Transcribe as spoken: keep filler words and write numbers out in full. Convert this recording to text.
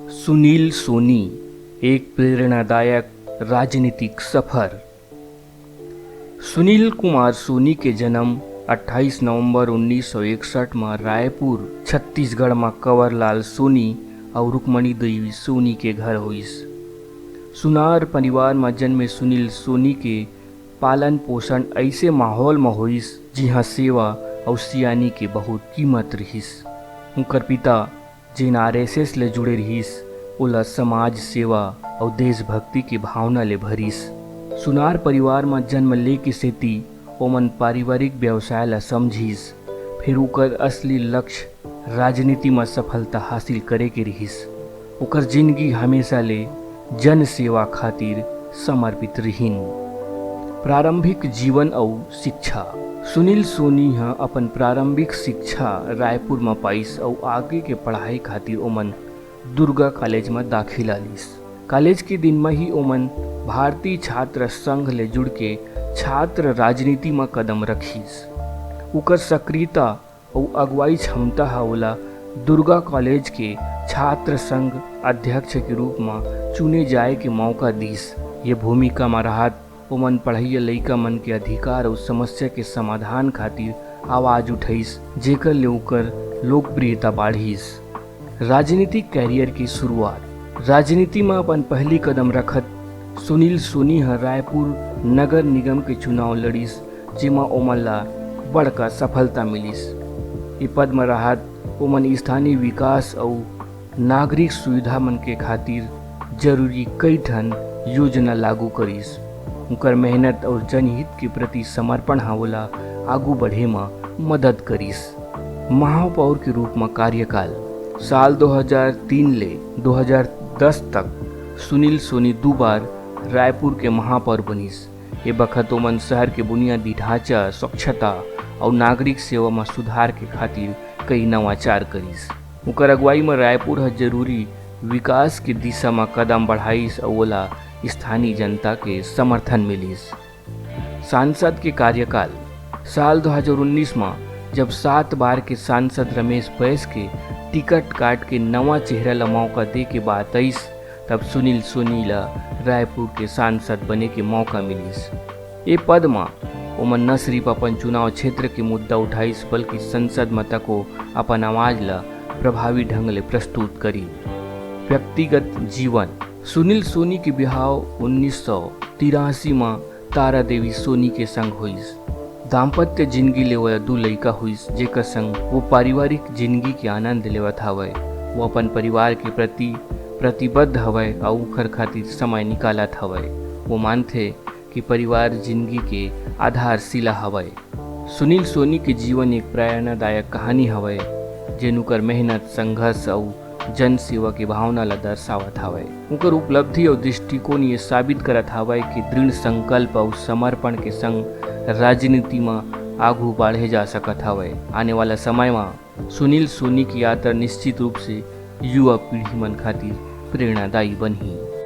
सुनील सोनी, एक प्रेरणादायक राजनीतिक सफर। सुनील कुमार सोनी के जन्म अट्ठाईस नवंबर उन्नीस सौ इकसठ म रायपुर, छत्तीसगढ़ म कंवरलाल सोनी अउ रुक्मणी देवी सोनी के घर होइस। सुनार परिवार म जन्मे सुनील सोनी के पालन पोषण अइसे माहौल म होइस, जिहां सेवा अउ सियानी के बहुत कीमत रिहिस। उंकर पिता, जेन आरएसएस ले जुड़े रिहिस, ओला समाज सेवा अउ देशभक्ति के भावना ले भरिस। सुनार परिवार म जन्म ले के सेती ओमन पारिवारिक व्यवसाय ला समझिस, फेर ओकर असली लक्ष्य राजनीति म सफलता हासिल करे के रिहिस। ओकर जिनगी हमेशा ले जन सेवा खातिर समर्पित रिहिन। प्रारंभिक जीवन अउ शिक्षा। सुनील सोनी ह अपन प्रारंभिक शिक्षा रायपुर म पाइस अउ आगे के पढ़ाई खातिर ओमन दुर्गा कॉलेज म दाखिला लीस। कॉलेज के दिन म ही ओमन भारतीय छात्र संघ ले जुड़ के छात्र राजनीति म कदम रखिस। उकर सक्रियता अउ अगुवाई क्षमता ह ओला दुर्गा कॉलेज के छात्र संघ अध्यक्ष के रूप म चुने जाए के मौका दीस। ये भूमिका म रहत ओमन पढ़इया लइका मन के अधिकार अउ समस्या के समाधान खातिर आवाज उठइस, जेकर ले ओकर लोकप्रियता बाढ़िस। राजनीतिक कैरियर की शुरुआत। राजनीति म अपन पहली कदम रखत सुनील सोनी ह रायपुर नगर निगम के चुनाव लड़िस, जेमा ओमन ला बड़का सफलता मिलिस। ए पद म रहत ओमन स्थानीय विकास अउ नागरिक सुविधा मन के खातिर जरूरी कई ठन योजना लागू करिस। उंकर मेहनत अउ जनहित के प्रति समर्पण ह ओला आगू बढ़े म मदद करिस। महापौर के रूप म कार्यकाल। साल दो हज़ार तीन ले दो हज़ार दस तक सुनील सोनी दू बार रायपुर के महापौर बनिस। ए बखत ओमन शहर के बुनियादी ढांचा, स्वच्छता अउ नागरिक सेवा म सुधार के खातिर कई नवाचार करिस। उकर अगुवाई म रायपुर ह जरूरी विकास के दिशा म कदम बढ़ाइस अउ ओला स्थानीय जनता के समर्थन मिलिस। सांसद के कार्यकाल। साल दो हज़ार उन्नीस म जब सात बार के सांसद रमेश बैस के टिकट काट के नवा चेहरा ल मौका दे के बात आइस, तब सुनील सोनी ल रायपुर के सांसद बने के मौका मिलिस। ए पद म ओमन न सिरिफ अपन चुनाव क्षेत्र के मुद्दा उठाइस, बल्कि संसद म तको अपन आवाज ल प्रभावी ढंग ले प्रस्तुत करिन। व्यक्तिगत जीवन। सुनील सोनी के बिहाव उन्नीस सौ तिरासी म तारा देवी सोनी के संग होइस। दाम्पत्य जिनगी ले ओला दू लइका होइस, जेकर संग वो पारिवारिक जिनगी के आनंद लेवत हवय। वो अपन परिवार के प्रति प्रतिबद्ध हवय अउ उखर खातिर समय निकालत हवय। वो मानथे कि परिवार जिनगी के आधारशिला हवय। सुनील सोनी के जीवन एक प्रेरणादायक कहानी हवय, जेन उकर मेहनत, संघर्ष अउ जन सेवा के भावना ला दर्शावत हवय। उकर उपलब्धि अउ दृष्टिकोण ये साबित करत हवय कि दृढ़ संकल्प अउ समर्पण के संग राजनीति म आघू बढ़े जा सकत हवय। आने वाला समय म सुनील सोनी की यात्रा निश्चित रूप से युवा पीढ़ी मन खातिर प्रेरणादायी बनही।